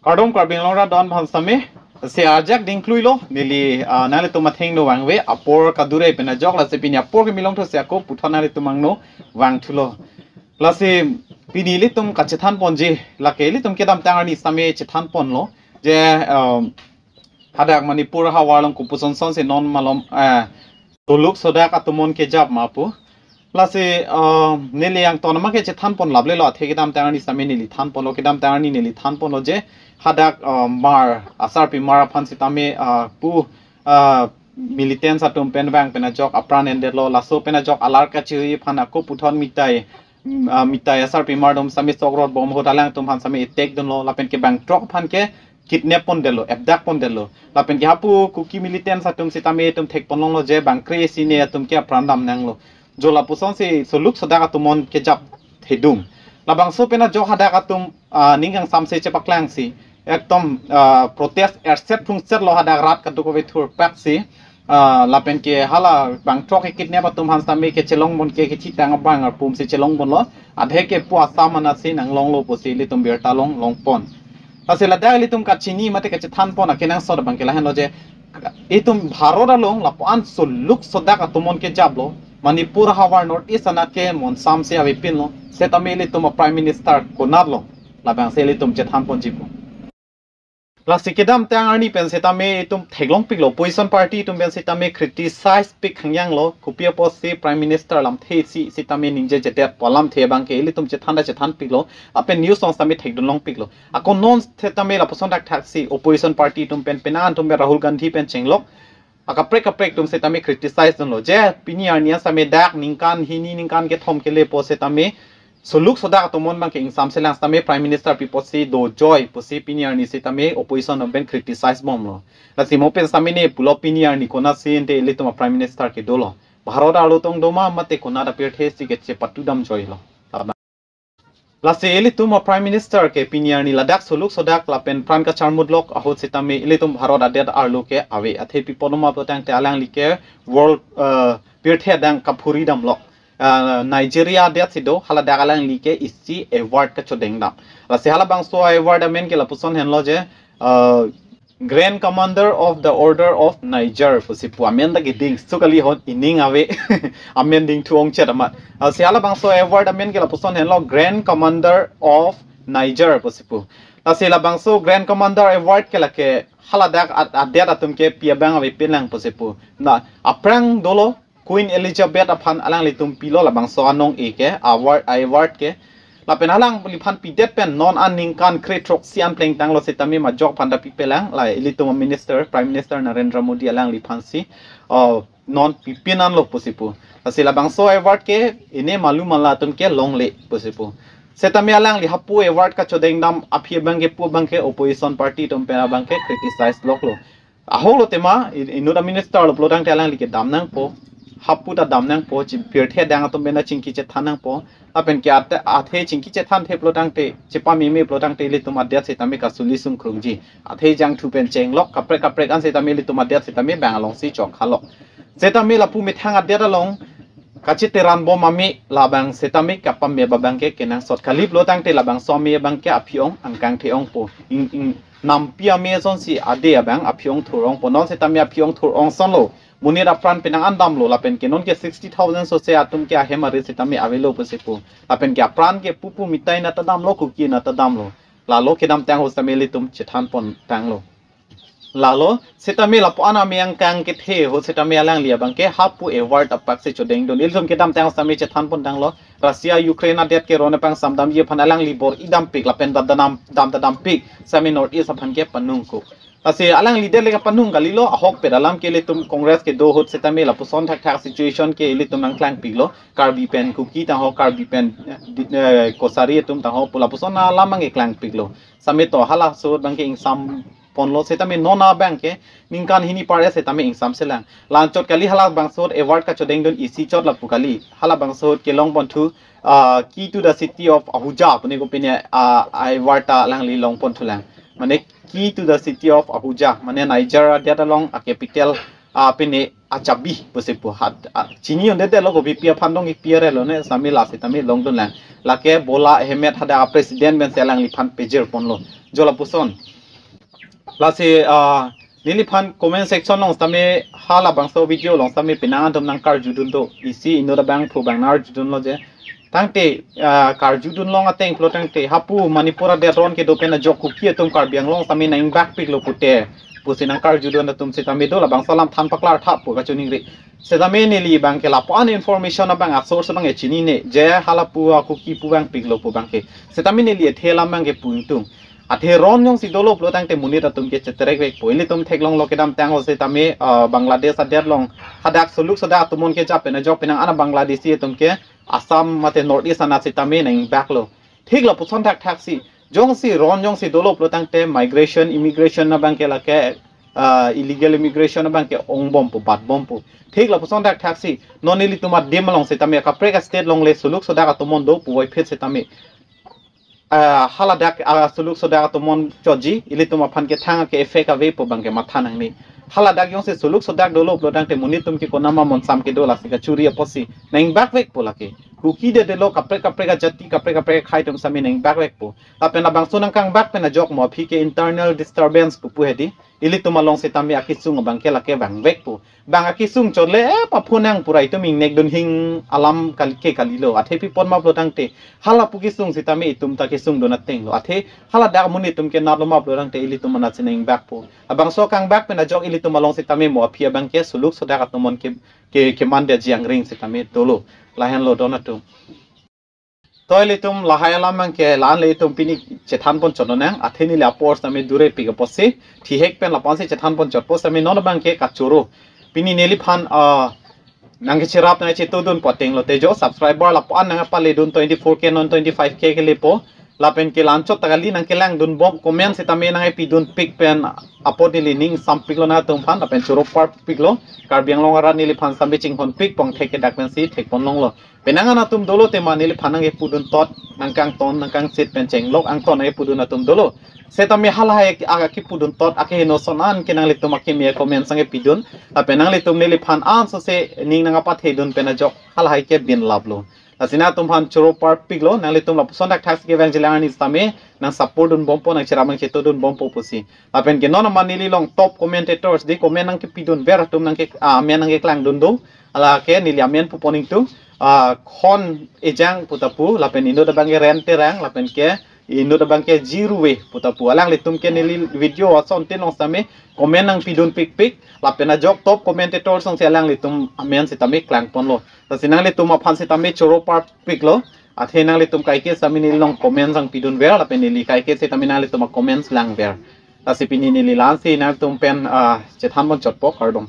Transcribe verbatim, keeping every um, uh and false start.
Kardom Karbi Anglong rat don aphan sitame, si ajak dingkluilo, neli, ah, nanglitum athengno vangve, apor kadure pen ajok, lasi pini apor kimi longthu si ako puthot nanglitum angno vangthulo. Lasi pini ilitum kachethan ponji, lake ilitum kedamtang arni sitame chethan ponlo, je, um, hadak Manipur havar along kopuson son si non malom, eh, soluk sodak atomon kejap ma pu. Lasi, eh, neli angton ma ke chethan pon laplelo, athe kedamtang arni sitame neli than ponlo, kedamtang arni neli than ponlo je hadak, eh, mar, asarpimar aphan sitame, eh, pu, eh, militants atum pen vang pen ajok apran endetlo, laso pen ajok alar kachiri aphan ako puthot mitai, mm, ah, mitai asarpimar atum sitame sok rot bom ahut alangtum aphan sitame attack dunlo, lapen ke bangthrok aphan ke kidnap pondetlo, abduct pondetlo. Lapen ke hapu Kuki militants atum sitame itum thek ponlonglo je bang kre-isi ne atum ke apran dam nanglo. Jo lapuson si soluk sodak atomon kejap thedung. Labangso pen ajok hadak atum, ah, ning kangsamse chepaklangsi, ekdom, ah, protest erset phungset lo hadak rat kadokave thurpaksi, ah, lapen ke hala bangthrok ke kidnap atum aphan sitame kechelong pon ke kethitang abang arpum si chelong ponlo. Adhe ke pu Assam anatsi nanglonglo pusi ilitum birta long long pon. Lasi ladak ilitum kachini mate kachethan pon akenangsot abang ke lahenlo je itum Bharat along lapu-an soluk sodak atomon kejaplo, Manipur havar North East anat ke monsam si avepinlo, setame ilitum a Prime Minister konatlo, labangsi ilitum chethan ponji pu. Lasi kedamtang arni pen sitame itum theklongpiklo, opposition party atum pen sitame criticize pik hangyanglo, kopi apotsi Prime Minister lamthe si sitame ningjejedet pu alamthe abang ke ilitum chethan ta chethanpiklo, lapen news along sitame thekdunlongpiklo. Ako non sitame lapuson thakthak si opposition party atum pen, penang atum pen Rahul Gandhi pen chenglok, akaprek kaprek atum sitame criticize dunlo je pini arni an sitame dak ningkan hini ningkan kethom kelepo sitame soluk sodak atomon abang ke ingsamselang sitame Prime Minister pi apotsi dojoi pusi pini arni sitame opposition atum pen criticize bomlo. Lasi mo pen sitame ne pulo pini arni konatsi ante ilitum a Prime Minister kedolo. Bharat arlo tong doma mate konat apirthe si kechepatu damjoilo. Lasi ilitum a Prime Minister ke pini arni ladak soluk sodak lapen pran kacharmutlok ahut sitame ilitum Bharat adet arlo ke ave. Athe pi apot ma pulotangte alangli ke world, eh, pirthe adang kaphuri damlok. Eh, Nigeria adet si do, haladak alangli ke isi award kachodeng dam. Lasi halabangso award amen ke lapuson henlo je, eh, Grand Commander of the Order of Niger pusi pu, amen ta keding su kali, hon ining ave amen dingthu ongchet amat. Lasi halabangso award amen ke lapuson henlo Grand Commander of Niger pusi pu. Lasi labangso Grand Commander Award ke lake haladak ad-, adet atum ke pi abang avepinlang pusi pu. Na aphrang dolo Queen Elizabeth aphan alanglitum pilo labangso anong-e ke award, award ke. Lapen alangliphan pidet pen non an ningkan kre-throksi an plengtanglo sitame majok aphan ta pipelang, la ilitum a Minister, Prime Minister Narendra Modi alangliphan si, oh, non pipin anlo pusi pu. Lasi labangso award ke ine malu mala atum ke longle pusi pu. Setame alangli hapu award kachodeng dam aphi abang ke pu abang ke opposition party atum pen abang ke criticize loklo. Ahoklo tema, i-, inut a minister lo pulotangte alangli ke dam nangpo, hapu ta dam nangpo, chi pirthe adang atum pen ta chingki chethan nangpo, lapen ke ate, athe chingki chethan the pulotangte, chepameme pulotangte ilitum adet sitame kasuli sungkrungji. Athe jangthu pen chenglok, kaprek kaprek an sitame ilitum adet sitame bang alongsi chokhalok. Setame lapu methang adet along, kachiteran bom ame labang setame kapame abang ke kenangsot kali pulotangte labangso ame abang ke aphi-ong angkang the-ongpo. Ing, ing, nampi ame asonsi ade abang aphi-ong thur-ongpo, non setame aphi-ong thur-ong sonlo. Monit apran penang an damlo lapen ke non ke sixty thousand sose atum ke ahem arit setame avelo pusi pu. Lapen ke apran ke pupu mitai nat ta damlo, Kuki nat ta damlo. Lalo kedamtang ahut sitame ilitum chethan pontanglo. Lalo setame lapu-an ame angkang kethe ahut setame alangli abang ke hapu award apak si chodengdun. Ilitum kedamtang ahut sitame chethan pontanglo. Russia Ukraine adet ke ron apang samdamji aphan alangli bor-i dampik lapen dam ta dam, dam ta dampik sitame North East aphan ke panung ko. Lasi alangli det le kapanung kalilo, ahokpet alam ke ilitum Congress kedo ahut setame lapuson thakthak situation ke ilitum nangklangpiklo. Karbi pen Kuki tangho, Karbi pen, eh, di-, eh, Kachari atum tangho pu lapuson alam abang ke klangpiklo. Sitame to halaso ahut abang ke ingsam ponlo setame non abang ke ningkan hini par-e setame ingsamselang. La-anchot kali halabangso ahut award kachodengdun isi chot lapu kali. Halabangso ahut kelong ponthu, ah, Key to the City of Abuja pune ko pine, ah, award ta alangli long ponthulang. Mane Key to the City of Abuja, mane Niger adet along a capital, ah, pine achabi pusi pu hat, ah, chini un-edetlo ko V P aphan dong ipi arelo ne sitame la setame longdunlang. Lake Bola Ahmed hadak a president pensi alangliphan pejir ponlo. Jo lapuson. Lasi, ah, neliphan comment section along sitame halabangso video along sitame penang atum nangkarjudun do. Isi inut abangphu abang nangarjudunlo je. Tangte, ah, karjudun long ateng pulo tangte hapu Manipur adet ron kedo pen ajok Kuki atum Karbi Anglong sitame nangbak piklo pute pusi nangkarjudun atum sitame do, labangso alam than paklar tha pu kachiningri. Sitame neli abangke lapu-an information abang a-source abang e chinine je halapu a-Kuki pu abang piklo pu abangke. Sitame neli athe alam abangke pu ingtung. Athe ron jongsi dolo pulo tangte monit atum ke cheterek vekpo. Ilitum theklonglo kedamtang o sitame, ah, Bangladesh adet along hadak suluk sodak atum mon ke japen ajok penang ana Bangladeshi atum ke Assam mate North East anat sitame nangbaklo. Thik lapuson thakthak si, jongsi ron jongsi dolo pulo tangte migration, immigration abangke lake, ah, illegal immigration abangke ongbompo, batbompo. Thik lapuson thakthak si, non ilitum adim along sitame kaprek a-state along le suluk sodak atum mon do puvoiphit sitame, ah, haladak, ah, suluk sodak atum mon choji, ilitum aphan kethang ke effect avepo abangke matha nangne. Haladak jongsi suluk sodak dolo pulo tangte monit atum ke konama monsam kedo, lasi kachuri apotsi nangbak vekpo lake. Kuki de delo, kaprek kaprek ajati, kaprek kaprek akhei atum sitame nangbak vekpo. Lapen labangso nangkangbak pen ajok mo aphi ke internal disturbance pupu hedi. Ilitum along sitame akesung abangke lake vang vekpo. Bang akesung chole, eh, paphunang pura itum ingnek dunhing alam kal-, ke kalilo. Athe pi apot ma pulo tangte halapu kesung sitame itum ta kesung dun atenglo. Athe haladak monit atum ke natlo ma pulo tangte ilitum anat si nangbakpo. Labangso kangbak pen ajok ilitum along sitame mo aphi abangke suluk sodak atum mon ke, ke, keman dia jiang ring sitame dolo. Lahenlo don atum. To ilitum lahai alam abangke la-an le itum pini chethan ponchot nang, athe neli apor sitame dure pik apotsi, thihek pen lapu-an si chethan ponchotpo sitame non abangke kachoro. Pini neliphan, ah, nangkecherap nangchetodun pu atenglo tejo, subscriber lapu-an nangpaledun twenty-four K non twenty-five K kelepo. Lapen ke la-anchot ta kali, nangkelangdunbom comment sitame nangpidun pik pen apot neli ning sampiklo nangtum aphan, lapen choro parpiklo. Karbi Anglong arat neliphan sitame chinghon pik pon thek ke dak pensi thek ponlonglo. Penang an atum dolo tema neliphan nangkepudun tot, nangkangton, nangkangsit pen chenglok angton nangkepudun atum dolo. Sitame halahai a-, akepudun tot akeheno ason an ke nanglitum akimi comment sangkepidun. Lapen nanglitum neliphan ansose ning nangpathedun pen ajok halahai ke binlaplo. Lasi nangtum aphan choro parpiklo, nanglitum lapuson thakthak si kevang jilang arni sitame nang support dunbompo, nangcherap nangchetodunbompo pusi. Lapen ke non amat neli along top commentators di comment nangkepidun ver atum nangke, ah, amen nangkeklangdun do. Lake neli amen pu pon ingtung, ah, Khon Ejang pu ta pu, lapen inut abangke Ren Terang, lapen ke inut abangke Jiruwe pu ta pu. Alanglitum ke neli video asontin along sitame comment nangpidun pikpik, lapen ajok top commentators along si alanglitum amen sitame klangponlo. Lasi nanglitum aphan sitame choro parpiklo. Athe nanglitum kaike sitame neli along comment sangpidun ver, lapen neli kaike sitame nanglitum a-comments lang ver. Lasi pini neli la-an si nangtum pen, ah, chethan ponchotpo, kardom.